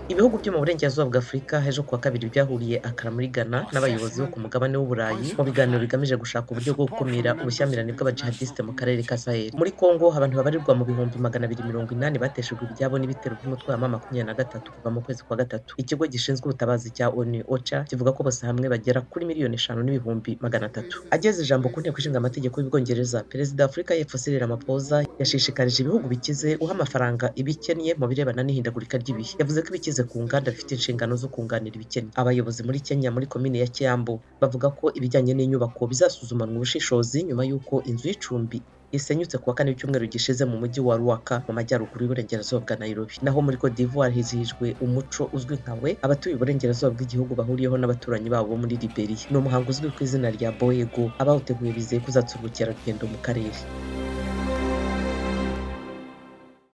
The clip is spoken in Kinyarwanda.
Ibihugu byo mu burengerazuba bwa Afurika ejo kuwa kabiri byahuriye Accra muri Ghana n'abayobozi bo ku mugabane w'Uburayi mu biganiro bigamije gushaka uburyo bwo gukumira ubushyamirane bw'abajihadiste mu karere ka Sahel. Muri Congo, abantu babarirwa mu 280,000 bateshejwe ibyabo n'ibitero by'umutwe wa M23 kuva mu kwezi kwa gatatu. Ikigo gishinzwe ubutabazi cya ONU OCHA kivuga ko bose hamwe bagera kuri 5,300,000. Ageze ijambo ku nteko ishinga amategeko y'Ubwongereza, Perezida wa Afurika y'Epfo Cyril Ramaphosa yashishikarije ibihugu bikize guha amafaranga ibikennye mu birebana n'ihindagurika ry'ibihe. Yavuze ko ibikize ku nganda bifite inshingano zo kunganira ibikennye. Abayobozi muri Kenya muri komine ya Kiambu bavuga ko ibijyanye n'inyubako bizasuzumanwa ubushishozi nyuma y'uko inzu y'icumbi isenyutse kuwa kane w'icyumweru gishize mu mujyi wa Ruaka mu majyaruguru y'uburengerazuba bwa Nairobi. Naho muri Cote d'Ivoire hizihijwe umuco uzwi nka we abatuye uburengerazuba bw'igihugu bahuriyeho n'abaturanyi babo bo muri Liberia. Ni umuhango uzwi ku izina rya Boego. Abawuteguye bizeye kuzatsura ubukerarugendo mu karere.